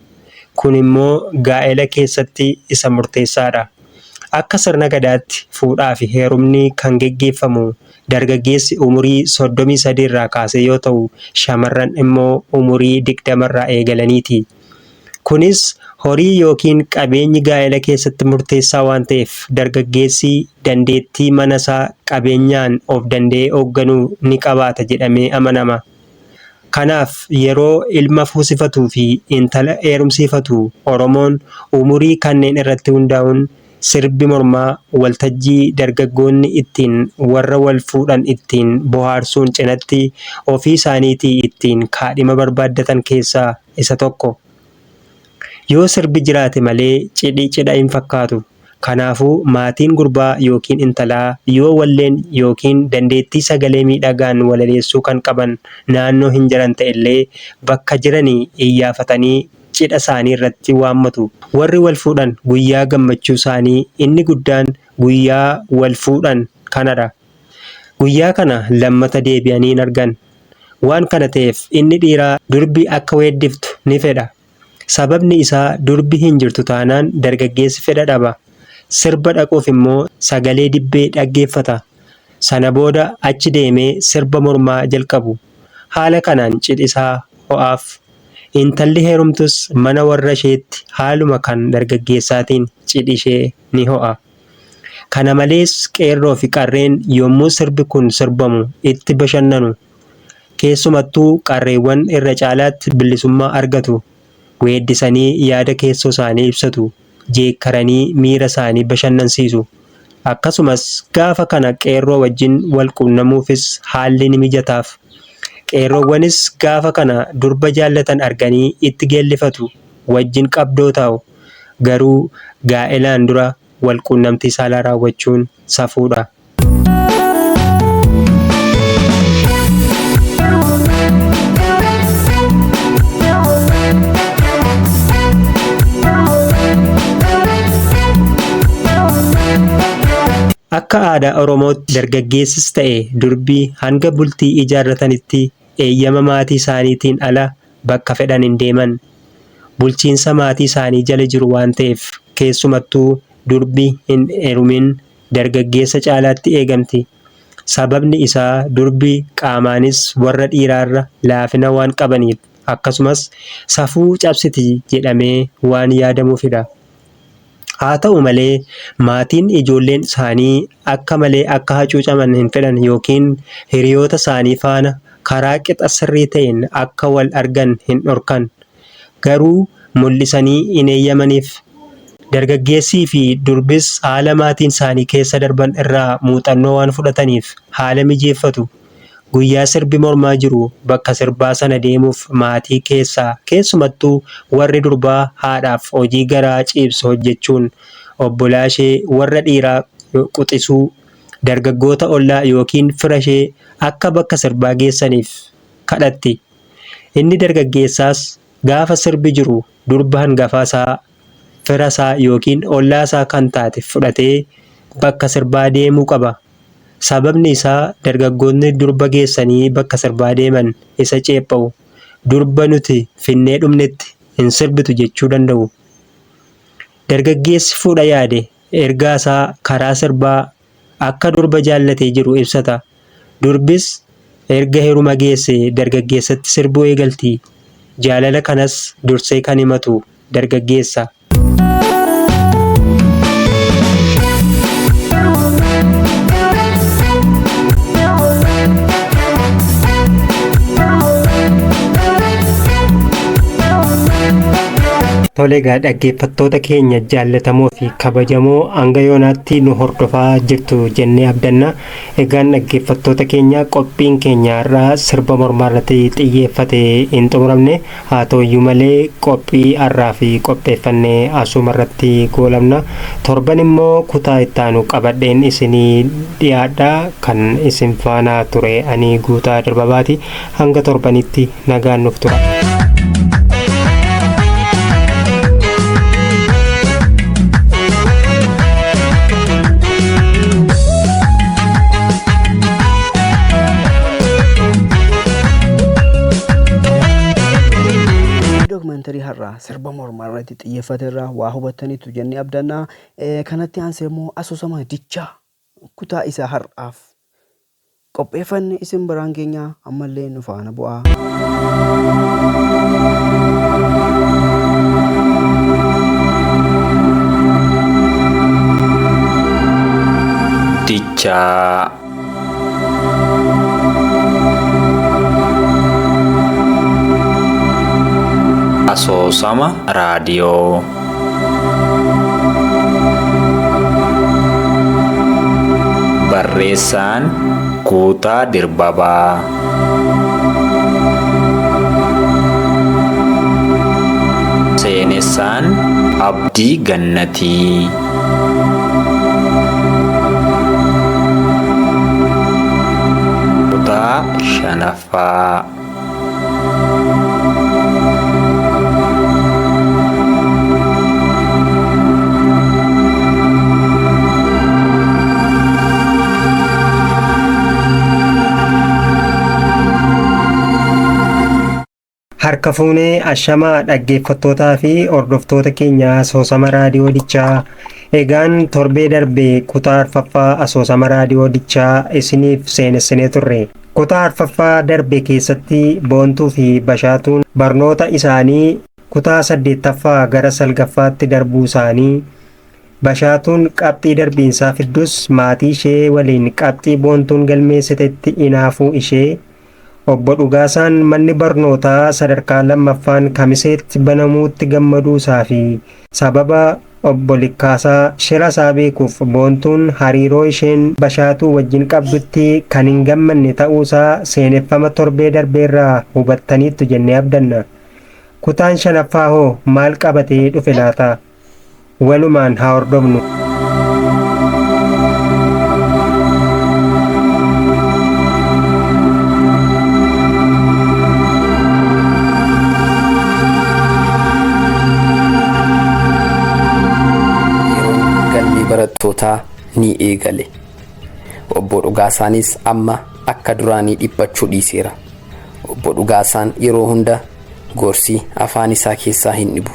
Kun immoo gaa'ela keessatti isa murteessaadha. Akka sirna Gadaatti fuudhaafi heerumni kan geggeeffamu dargaggeessi umurii 33 irraa kaasee yoo ta'u, shamarran immoo umurii 20 irraa eegalaniiti. Kunis horii yookiin qabeenyi gaa'ela keessatti murteessaa waan ta'eef dargaggeessi dandeettii manasaa qabeenyaan of danda'ee hoogganuu ni qabaata jedhamee amanama. Kanaaf yeroo ilma fuusifatuu fi intala heerumsiifatu Oromoon umurii kanneen irratti hundaa'uun sirbi mormaa waltajjii dargaggoonni ittiin warra wal fuudhan ittiin bohaarsuun cinatti ofii isaaniitii ittiin kaadhima barbaaddatan keessaa isa tokko. Yoo sirbi jiraate malee cidhi cidha hin fakkaatu. Kanaafuu maatiin gurbaa yookiin intalaa yoo walleen yookiin dandeettii sagalee miidhagaan walaleessuu kan qaban naannoo hin jiran ta'ellee bakka jiranii iyyaafatanii cidha isaanii irratti waammatu. Warri wal fuudhan guyyaa gammachuu isaanii inni guddaan guyyaa wal fuudhan kanadha. Guyyaa kana lammata deebi'anii hin argan. Waan kana ta'eef inni dhiiraa durbi akka weeddiftu ni fedha. Sababni isaa durbi hin jirtu taanaan dargaggeessi fedha dhaba. Sirba dhaquuf immoo sagalee dibbee dhaggeeffata. Sana booda achi deemee sirba mormaa jalqabu. Haala kanaan cidhi isaa ho'aaf. Intalli heerumtus mana warra isheetti haaluma kan dargaggeessaatiin cidhi ishee ni ho'a. Kana malees qeerroofi qarreen yommuu sirbi kun sirbamu itti bashannanu. Keessumattuu qarreewwan irra caalaatti bilisummaa argatu. Weeddisanii yaada keessoo isaanii ibsatu. Jeekkaranii miira isaanii bashannansiisu. Akkasumas gaafa kana qeerroo wajjin walquunnamuufis haalli ni mijataaf. Qeerroowwanis gaafa kana durba jaallatan arganii itti geellifatu. Wajjin qabdoo taa'u. Garuu gaa'elaan dura walquunnamtii saalaa raawwachuun safuudha. aadaa Oromootti dargaggeessis ta'e durbi hanga bultii ijaarratanitti eeyyama maatii isaaniitiin ala bakka fedhan hin deeman. Bulchiinsa maatii isaanii jala jiru waan ta'eef keessumattuu durbi hin heerumin dargaggeessa caalaatti eegamti. Sababni isaa durbi qaamaanis warra dhiiraarra laafina waan qabaniif akkasumas safuu cabsiti jedhamee waan yaadamuufidha. Haa ta'u malee, maatiin ijoolleen isaanii akka malee akka hacuucaman hin fedhan yookiin hiriyoota isaanii faana karaa qixa sirrii ta'een akka wal argan hin dhorkan. Garuu mul'isanii hin eeyyamaniif. Dargaggeessii fi durbis haala maatiin isaanii keessa darban irraa muuxannoo waan fudhataniif haala mijeeffatu. Guyyaa sirbi mormaa jiru bakka sirbaa sana deemuuf maatii keessaa keessumattuu warri durbaa haadhaaf hojii garaa ciibsu hojjechuun obbolaa ishee warra dhiiraa quxisuu, dargaggoota ollaa yookiin fira ishee akka bakka sirbaa geessaniif kadhatti. Inni dargaggeessaas gaafa sirbi jiru durba hangafaasaa, firasaa yookiin ollaasaa kan taate fudhatee bakka sirbaa deemuu qaba. Sababni isaa dargaggootni durba geessanii bakka sirbaa deeman isa ceepha'u. Durba nuti finnee dhumnetti hin sirbitu jechuu danda'u. Dargaggeessi fuudha yaade ergaasaa karaa sirbaa akka durba jaallatee jiru ibsata. Durbis erga heeruma geesse dargaggeessatti sirbuu eegalti. Jaalala kanas dursee kan himatu dargaggeessa. Tole egaa dhaggeeffattoota keenya jaallatamoo fi kabajamoo hanga yoonaatti nu hordofaa jirtu jennee abdanna. Egaan dhaggeeffattoota keenya qophiin keenya har'aa sirba mormaa irratti xiyyeeffate hin xumuramne. Haa ta'uyyuu malee qophii har'aa fi qopheeffanne asuma irratti goolabna. Torban immoo kutaa itti aanu qabadheen isinii dhiyaadha. Kan isin faana ture ani Guutaa Dirbabaati. Hanga torbanitti nagaan nuuf tura. Dookimantarii har'aa sirba mormaa irratti xiyyeeffate irraa waa hubattaniitu jennee abdanna. Kanatti aansee immoo asoosama dichaa kutaa isaa har'aaf qopheeffanne isin biraan geenya ammallee nu faana bu'aa. Dichaa. Asoosama raadiyoo. Barreessaan Guutaa Dirbabaa. Seenessaan Abdii Gannatii. Kutaa 5ffaa. Harka fuunee ashamaa dhaggeeffattootaa fi hordoftoota keenya asoosama raadiyoo dichaa. Egaan torbee darbe kutaa arfaffaa asoosama raadiyoo dichaa isiniif seenessinee turre. Kutaa arfaffaa darbe keessatti Boontuu fi Bashaatuun barnoota isaanii kutaa 8ffaa gara 9ffaatti darbuu isaanii, Bashaatuun qabxii darbiinsaa fiddus maatii ishee waliin qabxii Boontuun galmeessitetti inaafuu ishee, Obbo Dhugaasaan manni barnootaa sadarkaa 2ffaan Kamiseetti banamuutti gammaduusaa fi sababa Obbo Likkaasaa shira isaa beekuuf Boontuun hariiroo isheen Bashaatuu wajjin qabdutti kan hin gammanne ta'uusaa seeneffama torbee darbeerraa hubattaniittu jennee abdanna. Kutaan 5ffaa hoo maal qabatee dhufe laata? Walumaan haa hordofnu. Yeroon galmee barattootaa ni eegale. Obbo Dhugaasaanis amma akka duraanii dhiphachuu dhiiseera. Obbo Dhugaasaan yeroo hunda gorsi afaan isaa keessaa hin dhibu.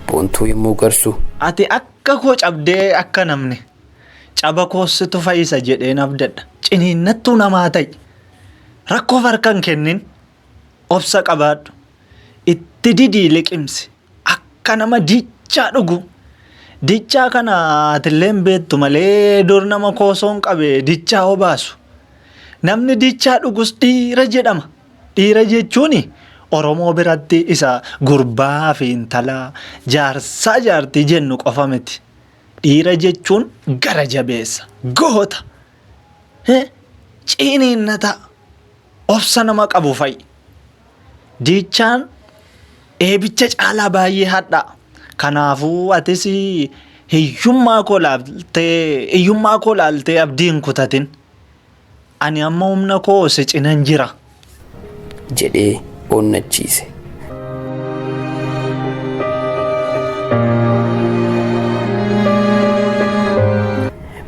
Boontuu yommuu gorsu Ati akka koo cabdee akka namni caba koositu fayyisa jedheen abdadha. Ciniinnattuu namaa ta'i. Rakkoof harka hin kennin. Obsa qabaadhu. Itti didii liqimsi. Akka nama dichaa dhugu. Dichaa kana atillee hin beektu malee dur nama koosoon qabe dichaa obaasu. Namni dichaa dhugus dhiira jedhama. Dhiira jechuun Oromoo biratti isa gurbaa fi intalaa jaarsaa jaartii jennu qofa miti. Dhiira jechuun gara jabeessa, goota, ciniinnataa, obsa nama qabu fa'i. Dichaan eebicha caalaa baay'ee hadhaa. Kanaafuu atis hiyyummaa koo laaltee hiyyummaa koo laaltee abdii hin kutatin. Ani amma humna koo si cinan jira. jedhee onnachiise.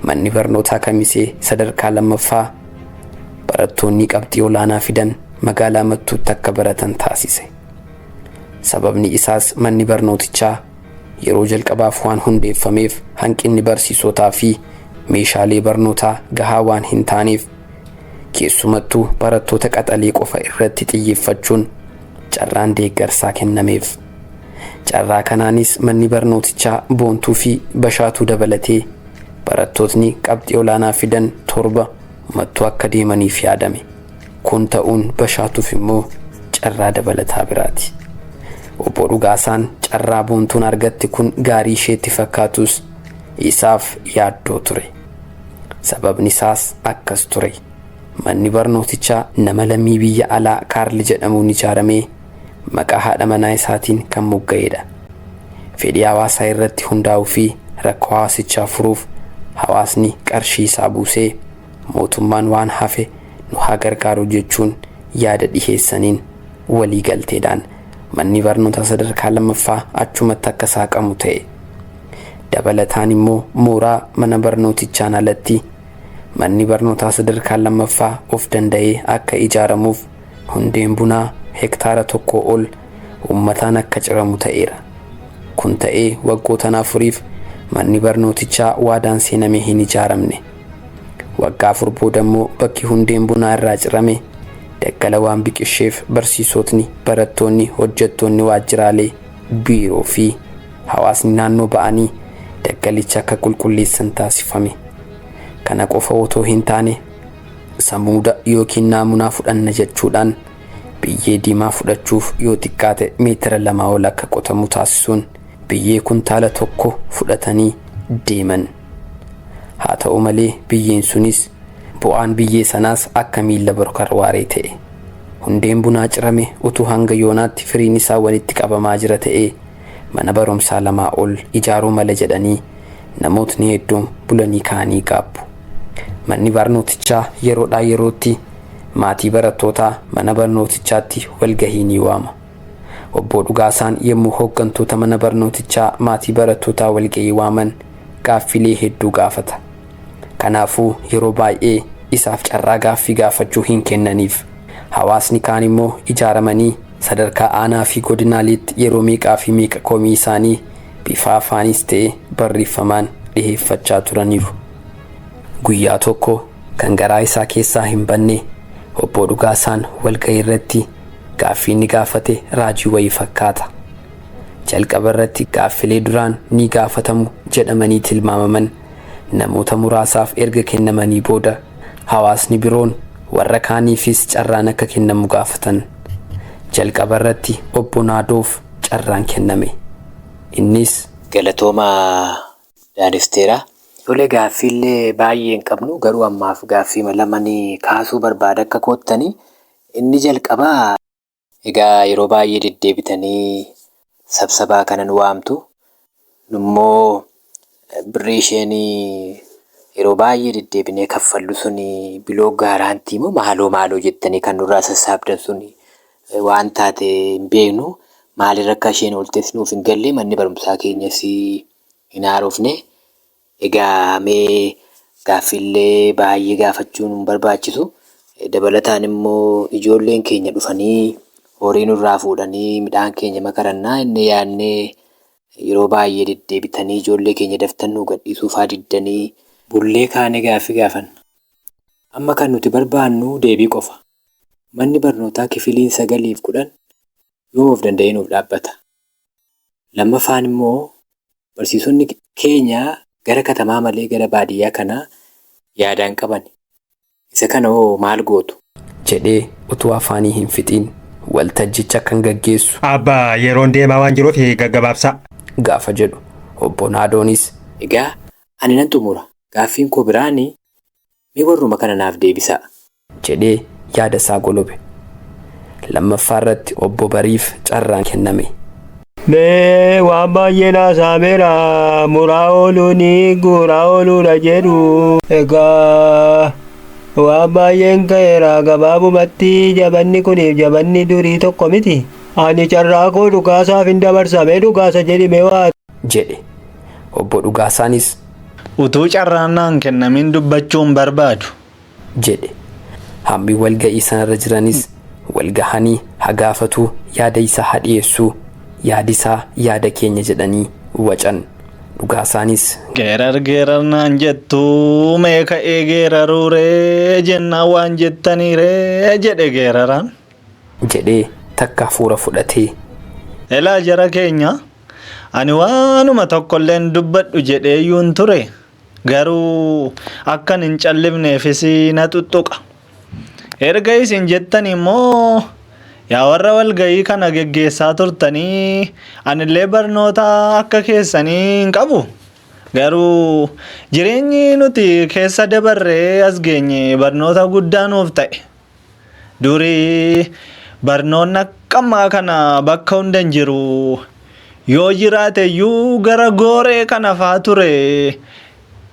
Manni barnootaa Kamisee sadarkaa lammaffaa barattoonni qabxii olaanaa fidan magaalaa Mattuutti akka baratan taasise. Sababni isaas manni barnootichaa yeroo jalqabaaf waan hundeeffameef hanqinni barsiisotaa fi meeshaalee barnootaa gahaa waan hin taaneef keessumattuu barattoota qaxalee qofa irratti xiyyeeffachuun carraan deeggarsaa kennameef. Carraa kanaanis manni barnootichaa Boontuu fi Bashaatuu dabalatee barattootni qabxii olaanaa fidan 7 Mattuu akka deemaniif yaadame. Kun ta'uun Bashaatuuf immoo carraa dabalataa biraati. Obbo Dhugaasaan carraa Boontuun argatte kun gaarii isheetti fakkaatus isaaf yaaddoo ture. Sababni isaas akkas ture. Manni barnootichaa nama lammii biyya alaa Kaarl jedhamuun ijaaramee maqaa haadha manaa isaatiin kan mogga'eedha. Fedhii hawaasaa irratti hundaa'uu fi rakkoo hawaasichaa furuuf hawaasni qarshii isaa buusee mootummaan waan hafe nu haa gargaaru jechuun yaada dhiheessaniin walii galteedhaan manni barnootaa sadarkaa lammaffaa achumatti akka saaqamu ta'e. Dabalataan immoo mooraa mana barnootichaan alatti manni barnootaa sadarkaa lammaffaa of danda'ee akka ijaaramuuf hundeen bunaa hektaara tokkoo ol uummataan akka ciramu ta'eera. Kun ta'ee waggootan afuriif manni barnootichaa waadaan seename hin ijaaramne. Waggaa 4 booda immoo bakki hundeen bunaa irraa cirame daggala waan biqisheef barsiisotni, barattoonni, hojjettoonni waajjiraalee, biiroo fi hawaasni naannoo ba'anii daggalicha akka qulqulleessan taasifame. Kana qofa otoo hin taane samuuda yookiin naamunaa fudhanna jechuudhaan biyyee diimaa fudhachuuf yoo xiqqaate meetira 2 ol akka qotamu taasisuun biyyee kuntaala 1 fudhatanii deeman. Haa ta'u malee biyyeen sunis bu'aan biyyee sanaas akka miilla borkar waaree ta'e. Hundeen bunaa cirame utuu hanga yoonaatti firiin isaa walitti qabamaa jira ta'ee mana barumsaa lamaa ol ijaaruu mala jedhanii namootni hedduun bulanii ka'anii gaabbu. Manni barnootichaa yeroodhaa yerootti maatii barattootaa mana barnootichaatti walgahii ni waama. Obbo Dhugaasaan yommuu hooggantoota mana barnootichaa maatii barattootaa walgahii waaman gaaffilee hedduu gaafata. Kanaafuu yeroo baay'ee isaaf carraa gaaffii gaafachuu hin kennaniif. Hawaasni kaan immoo ijaaramanii sadarkaa aanaa fi godinaaleetti yeroo meeqaa fi meeqa komii isaanii bifa afaaniis ta'e barreeffamaan dhiheeffachaa turaniiru. Guyyaa tokko kan garaa isaa keessaa hin banne Obbo Dhugaasaan walgahii irratti gaaffii inni gaafate raajii wayii fakkaata. Jalqaba irratti gaaffilee duraan ni gaafatamu jedhamanii tilmaamaman namoota muraasaaf erga kennamanii booda hawaasni biroon warra kaaniifis carraan akka kennamu gaafatan. Jalqaba irratti Obbo Naadoof carraan kenname. Innis. Galatoomaa Daanifteera. Tole gaaffiillee baay'ee hin qabnu garuu ammaaf gaaffii laman kaasuu barbaada akka koottani. Inni jalqabaa egaa yeroo baay'ee deddeebitanii sabsabaa kana nu waamtu. Nummoo birrii isheen yeroo baay'ee deddeebinee kaffallu sun biloo gaaraantii moo maaloo maaloo jettanii kan nurraa sassaabdan sun waan taate hin beeknu. Maalirra akka isheen ooltes nuuf hin galle manni barumsaa keenyas hin haarofne. Egaa mee Gaaffiillee baay'ee gaafachuun hin barbaachisu. Dabalataan immoo ijoolleen keenya dhufanii horii nurraa fuudhanii midhaan keenya makarannaa inni yaadnee yeroo baay'ee deddeebitanii ijoollee keenya daftan nuu gadhiisuufaa diddanii bullee kaanee gaaffii gaafanna. Amma kan nuti barbaannu deebii qofa. Manni barnootaa kifiliin 9 fi 10 yoom of danda'ee nuuf dhaabbata? Lammaffaan immoo barsiisonni keenya gara katamaa malee gara baadiyyaa kanaa yaadaan qaban. Isa kana hoo maal gootu? Jedhee utuu afaanii hin fixiin waltajjicha kan gaggeessu. Abbaa, yeroon deemaa waan jiruuf gaggabaabsaa. Gaafa jedhu obbo Naadoonis. Egaa ani nan xumura. Gaaffiin koo biraani mee warruma kana naaf deebisaa. Jedhee yaada isaa golobe. Lammaffaa irratti obbo Bariif carraan kenname. Mee waan baay'ee naasaameera, muraa ooluun guuraa ooluudha jedhu. Egaa waan baay'een ka'eera, gabaabumatti jabanni kuniif jabanni durii tokko miti. Ani carraa koo Dhugaasaaf hin dabarsamee, Dhugaasa jedhime waa. Jedhe. Obbo Dhugaasaanis. Utuu carraan naan kennamin dubbachuun barbaadu. Jedhe. Hammi walga'ii sanarra jiranis walgahanii hagaafatuu, yaada isaa haa dhiyeessuu, yaadi isaa yaada keenya jedhanii wacan. Dhugaasaanis. Geerar geerar naan jettuu, mee ka'ee geeraruuree jennaan waan jettaniiree jedhe geeraraan. Jedhee takka hafuura fudhatee. Elaa jara keenya, ani waanuma tokkolleen dubbadhu jedheeyyuun ture, garuu akkan hin callifneefis na tuttuqa. Erga isin jettan immoo, yaa warra walga'ii kana geggeessaa turtanii, anillee barnoota akka keessanii hin qabu. Garuu jireenyi nuti keessa dabarree as geenye barnoota guddaa nuuf ta'e. Durii barnoonni akka ammaa kana bakka hunda hin jiru. Yoo jiraate iyyuu gara gooree kana faa ture.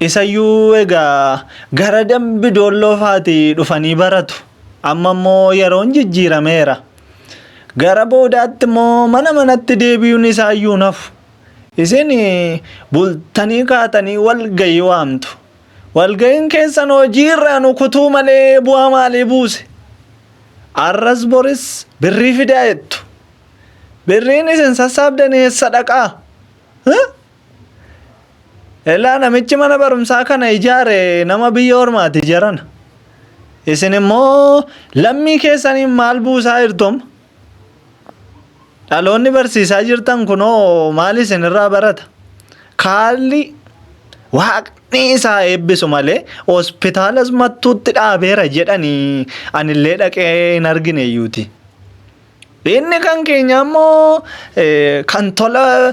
Isayyuu egaa gara Dambi Doolloo faati dhufanii baratu. Amma immoo yeroon jijjiirameera. Gara boodaatti immoo mana manatti deebi'uun isaayyuu nafu. Isin bultanii kaatanii walga'ii waamtu. Walga'iin keessan hojiirraa nu kutuu malee bu'aa maalii buuse? Arras boris birrii fidaa jettu. Birriin isin sassaabdan eessa dhaqaa? Elaa namichi mana barumsaa kana ijaare nama biyya ormaati jarana. Isin immoo lammii keessaniin maal buusaa jirtum? Dhaloonni barsiisaa jirtan kunoo maal isinirraa barata? Kaalli waaqni isaa eebbisu malee hospitaalas Mattuutti dhaabeera jedhanii anillee dhaqee hin argine iyyuuti. Inni kan keenya immoo kan tola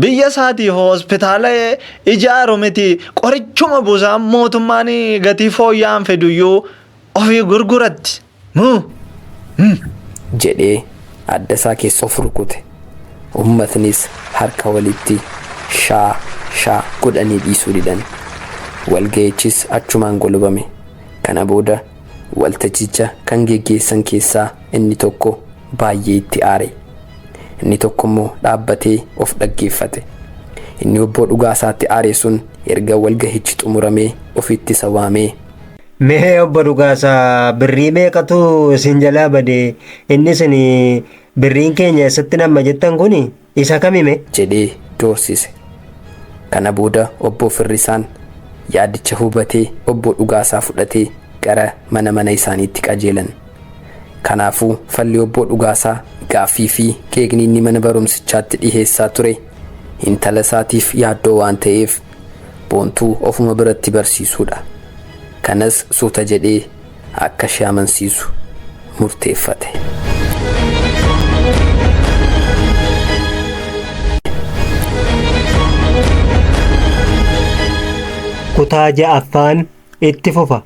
biyya isaatiif hospitaala ijaaru miti, qorichuma buusaa mootummaan gatii fooyya'aan fiduyyuu ofii gurguratti. Muu! Jedhee adda isaa keessa of rukute. Ummatnis harka walitti shaa shaa godhanii dhiisuu didan. Walga'ichis achumaan golobame. Kana booda waltajjicha kan geggeessan keessaa inni tokko baay'ee itti aare. Inni tokkommoo dhaabbatee of dhaggeeffate. Inni obboo Dhugaasaatti aare sun erga walgahichi xumuramee ofitti isa waamee. Mee obbo Dhugaasaa, birrii meeqatu isin jalaa bade? Inni isin birriin keenya eessatti namma jettan kun isa kamime? Jedhee doorsise. Kana booda obbo Firrisaan yaadicha hubatee obbo Dhugaasaa fudhatee gara mana mana isaaniitti qajeelan. Kanaafuu falli obbo Dhugaasaa gaaffii fi qeeqni inni mana barumsichaatti dhiheessaa ture intala isaatiif yaaddoo waan ta'eef Boontuu ofuma biratti barsiisuudha. Kanas suuta jedhee akka ishee amansiisu murteeffate. Kutaa 6ffaan itti fufa.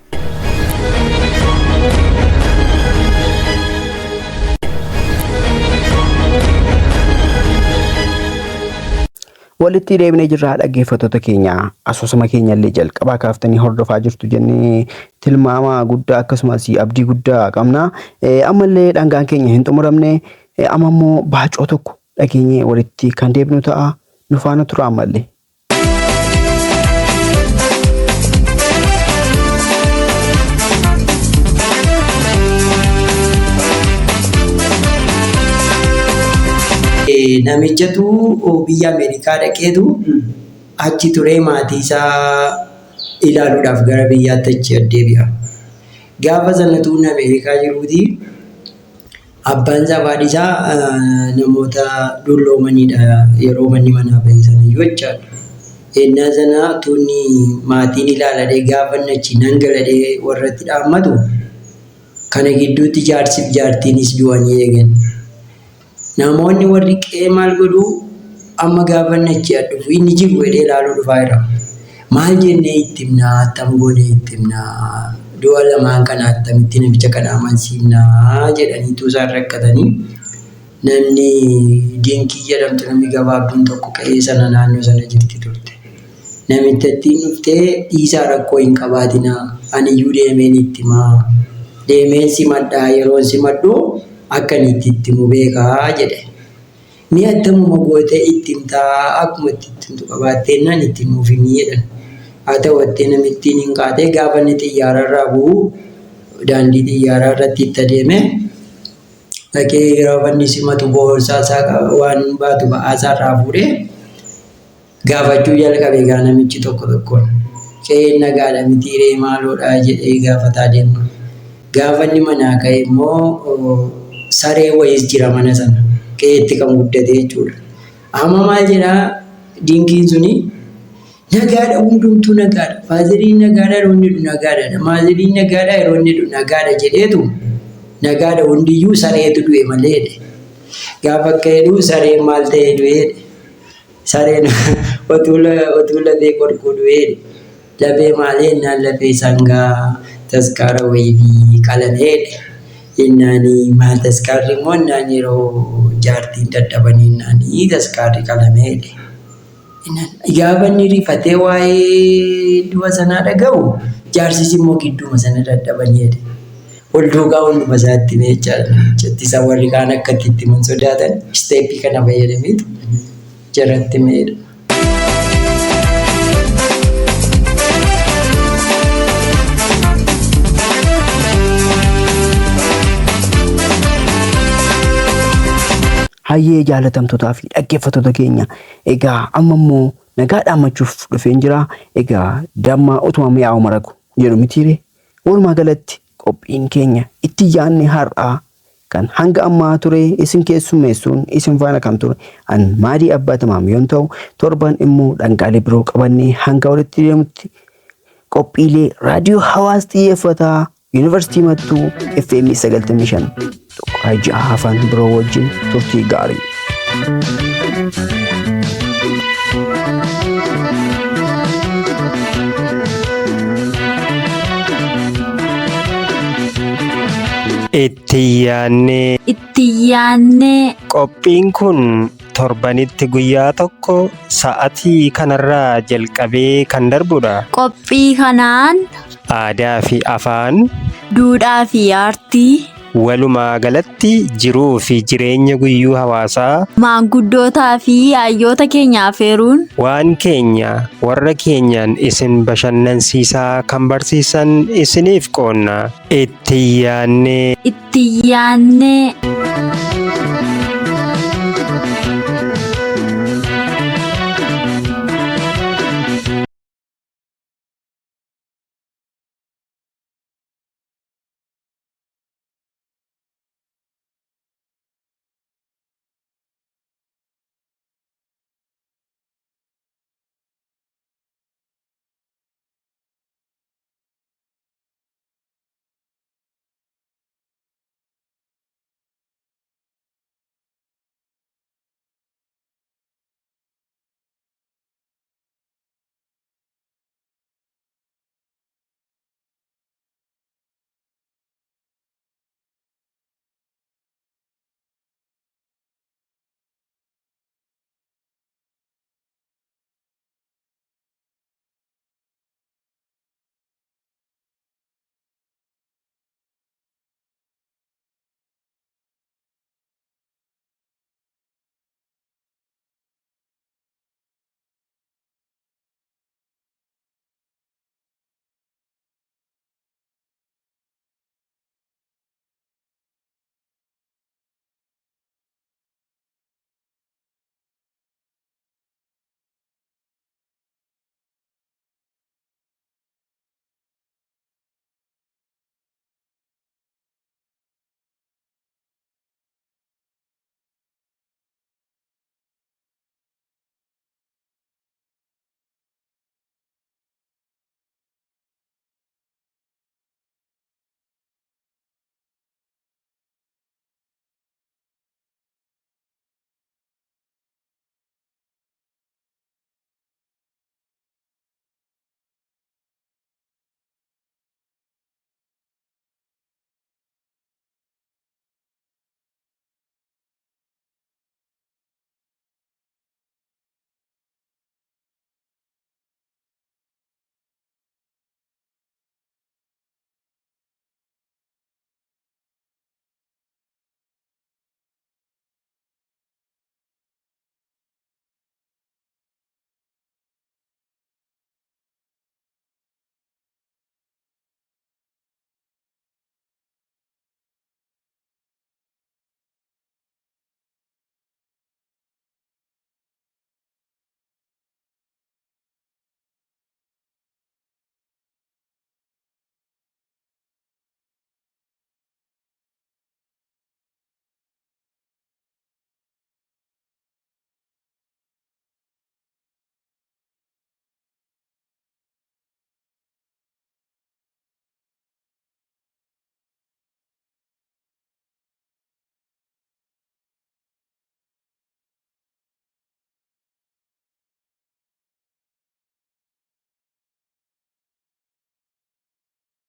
Walitti deebinee jirra, dhaggeeffattoota keenya. Asoosama keenya illee jalqabaa kaaftanii hordofaa jirtu jennee tilmaama guddaa akkasumas abdii guddaa qabna. Ammallee dhangaan keenya hin xumuramne. Amma immoo baacoo tokko dhageenyee walitti kan deebinu ta'a. Nu faana tura ammallee. Namichatu biyya Ameerikaa dhaqeetu achi turee maatii isaa ilaaluudhaaf gara biyyaatti achi deebi'a. Gaafa sanatu inni Ameerikaa jiruuti abbaan isaa fi haadhi isaa namoota dulloomanidha yeroo manni manaa bahe sanayyuu jechaadha. Ennaa sana tuunni maatiin ilaaladhee gaafa inni achi nan galadhee warratti dhaammatu kana gidduutti jaarsiif jaartiinis du'anii eegan. Namoonni warri qe'ee maal godhuu amma gaafa inni achii dhufu inni jiru jedhee ilaaluu dhufaa jira. Maal jennee itti himnaa? Attam goonee itti himnaa? Du'a lamaan kana attamitti namicha kana amansiifnaa? Jedhaniitu isaan rakkatanii namni Dinkii jedhamtu namni gabaabduun tokko qe'ee sana naannoo sana jirti turte. Namittattiin dhuftee dhiisaa rakkoo hin qabaatinaa aniyyuu deemeen itti himaa deemeen simadhaa yeroon simadhu akka ani itti itti himu beekaa jedhe. Mee attamuma gootee itti himtaa akkuma itti itti himtu qabaatteennaan itti nuuf himii jedhan. Haa ta'u attee namittiin hin kaatee gaafa inni xiyyaararraa bu'u daandii xiyyaaraa irratti itti adeeme dhaqee yeroo inni simatu boorsaa isaa waan baatu ba'aa isaa irraa fuudhee gaafachuu jalqabe egaa namichi tokko tokkoon. Qe'een nagaadha mitiiree maaloodha jedhee gaafataa deema. Gaafa inni manaa ka'e immoo saree wayiis jira mana sana. Qe'eetti kan guddate jechuudha. Amma maal jedhaa dinkiin suni nagaadha hundumtuu nagaadha. Faaziriin nagaadha yeroo inni jedhu nagaadha. Maaziriin nagaadha yeroo inni jedhu nagaadha jedheetu nagaadha hundiyyuu sareetu du'e malee jedhe. Gaafa akka jedhu sareen maal ta'ee du'e jedhe. Sareen otuu otuu lafee qorquu du'ee jedhe. Lafee maalii jennaan lafee sangaa taskaara wayiifi qalamee jedhe. Jennaani maal taskaarri immoo jennaan yeroo jaartiin dadhabanii jennaani taskaarri qalamee jedhe. Jennaan gaafa inni rifatee waa'ee du'a sanaa dhaga'u jaarsis immoo gidduuma sana dadhabanii jedhe. Wal duukaa hunduma isaatti himee jechaadha namichatti. Isa warri kaan akka itti itti himan sodaatan isteeppii kana fayyadameetu jaratti himeedha. Hayyee jaalatamtootaa fi dhaggeeffattoota keenya egaa amma immoo nagaa dhaammachuuf dhufeen jira. Egaa damma utuma mi'aawu maragu jedhu mitiire. Walumaa galatti qophiin keenya itti yaadne har'aa kan hanga ammaa ture isin keessummeessuun isin faana kan ture an Maadii Abbaa Tamaam yoon ta'u torban immoo dhangaalee biroo qabannee hanga walitti deemutti qophiilee raadiyoo hawaas xiyyeeffataa Yuunivarsiitii Mattuu FM 95.6 hafan biroo wajjin turtii gaarii. Itti yaannee. Itti yaannee. Qophiin kun torbanitti guyyaa tokko sa'atii kanarraa jalqabee kan darbudha. Qophii kanaan. Aadaa fi afaan. Duudhaa fi aartii. Walumaa galatti jiruu fi jireenya guyyuu hawaasaa. Maanguddootaa fi hayyoota keenya afeeruun. Waan keenya warra keenyaan isin bashannansiisaa kan barsiisan isiniif qoonna. Itti yaannee. Itti yaannee.